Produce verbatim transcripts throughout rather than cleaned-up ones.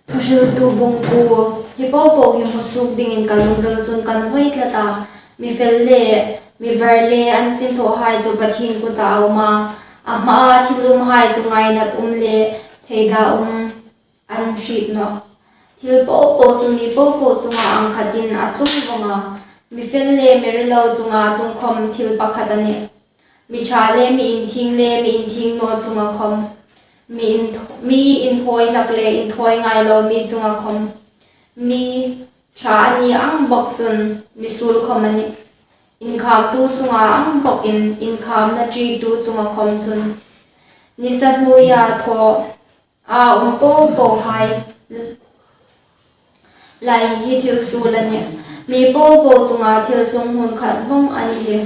Thuhriltu bung kuo. Hi popo hi hmu suok dingin ka lungril chun ka nuoi tlat a. Mi fel le mi var le an sinthawhai chu Pathien kuta a um a. A hmaa thil umhai chu ngaina um le theida um an hriet nawh. Thil popo chu mi popo chunga ang khatin a tlung vong a. Mi fel le mi rilo chunga tlung khom thil pakhat a nih. Mi ṭha le mi inthieng le mi inthieng naw chunga khom, mi in, mi inthawi hlak le inthawi ngai lo mi chunga khom, mi ṭha a ni ang bawk chun mi suol khom a nih. Inkhamtu chunga ang bawkin inkhamna ṭitu chunga khom chun nisa hnuoia thaw a um popohai lai hi thil suol a nih. Mi popo chunga thil tlung hmun khat vong a ni hi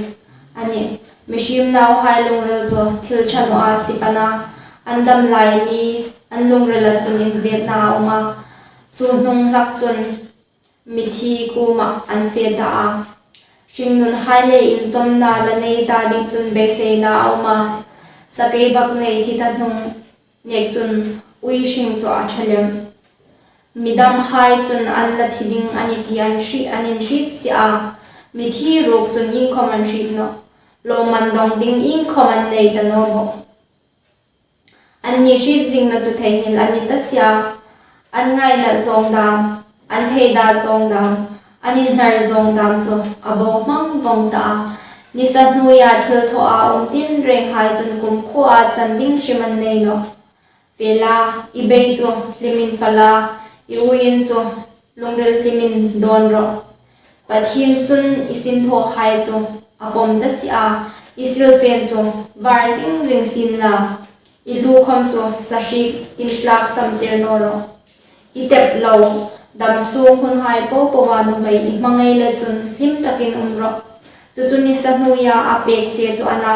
a nih. Mihriem nauhai lungril chu thil ṭha naw a sip a na, an dam lai ni an lungrila chun invietna a um a. Chu hnung hlak chun mithi kuoma an fe ta a. Hringnunhai le inzawmna la nei ta ding chun beiseina a um a. Sakeibaknei thi ta hnung nek chun ui hring chu a ṭha lem. Mi damhai chun an la thi ding a nih ti an hriet, an inhriet si a. Mithi ruok chun iengkhom an hriet nawh. Lawmman dawng ding iengkhom an nei ta naw bawk. Anni hriet zingna chu theinghil a ni ta si a. An ngaina zawng dam, an theida zawng dam, an inhnar zawng dam chu a bo hmang vong ta a. Nisa hnuoia thil thaw a um tinrenghai chun kumkhuoa chan ding hrim an nei nawh. Fe la, i bei chu hlimin fa la, i uiin chu lungril hlimin dawn rawh. Pathien chun i sinthawhai chu a pawm ta si a, i silfen chu var zing zing sien la, i lu khom chu sahriek in tlak samtir naw rawh. I tep lo dam suok hunhai popoa nuhmei i hmangai le chun hlim takin um rawh. Chu chu nisa hnuoia a pek che chu a na,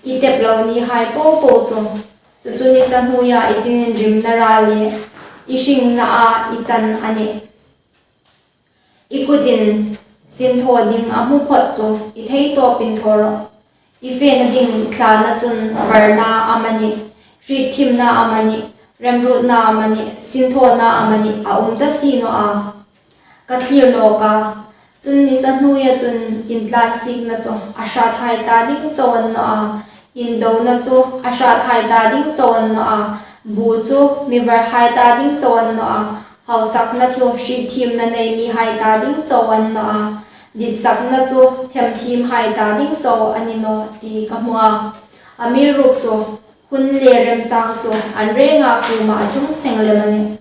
i tep lo nihai popo chu. Chu chu nisa hnuoia i sininrimna ra le i hringnaa i chan a nih. I kutin sinthaw ding a hmu phawt chu i thei tawpin thaw rawh. I fena ding thlana chun varna amanih, hrietthiemna amanih, remruotna amanih, sinthawna amanih a um ta si naw a. Ka thlir nawk a. Chun nisa hnuoia chun intlansikna chu a hrathai ta ding chau a ni naw a, indona chu a hrathai ta ding chau a ni naw a, bu chu mi varhai ta ding chau a ni naw a, hausakna chu hrietthiemna nei mihai ta ding chau a ni naw a, ditsakna chu themthiemhai ta ding chau a ni naw ti ka hmu a. Amiruokchu hun le remchang chu an renga kuoma a tlung seng lem a nih.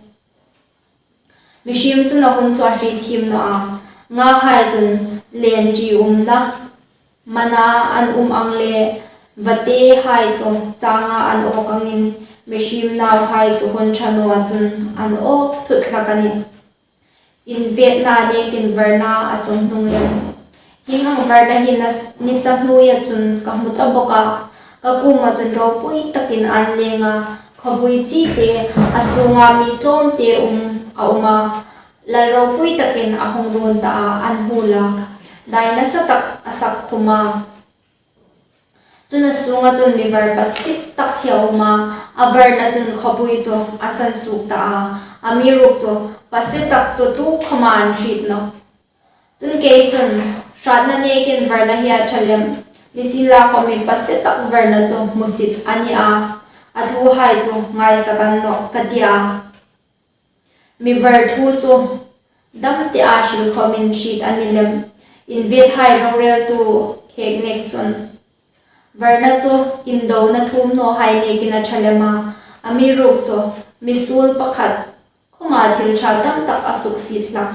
Mihriem chun a hun chu a hrietthiemna a, ngahai chun len ṭiumna mana an um ang le, vatehai chu changa an awk angin, mihriem nauhai chu hun ṭha nawa chun an awk thut hlak a nih. Invietna nekin varna a chunghnung lem. Hieng ang varna hi na, nisa hnuoia chun ka hmu ta bawk a, ka kuoma chun ropui takin an leng a, khawpui chite, a sunga mi tlawmte um a um a, lal ropui takin a hung run ta a, an huol a, dai nasa tak a sak khum a. Chun a sunga chun mi var pasie tak hi a um a, a varna chun khawpui chu a sansuok ta a, amiruokchu pasie tak chu tukhawma an hriet nawh. Chun kei chun, hratna nekin varna hi a ṭha lem, nisienlakhawm mi pasie tak varna chu hmusit a ni a, a thuhai chu ngaisak a ni nawh ka ti a. Mi var thu chu dam tea hril khawmin hriet a ni lem, inviethai roreltu khek nek chun. Varna chu indona thuomhnawhai nekin a ṭha lem a, amiruokchu mi suol pakhat khawma thil ṭha tamtak a suksiet hlak.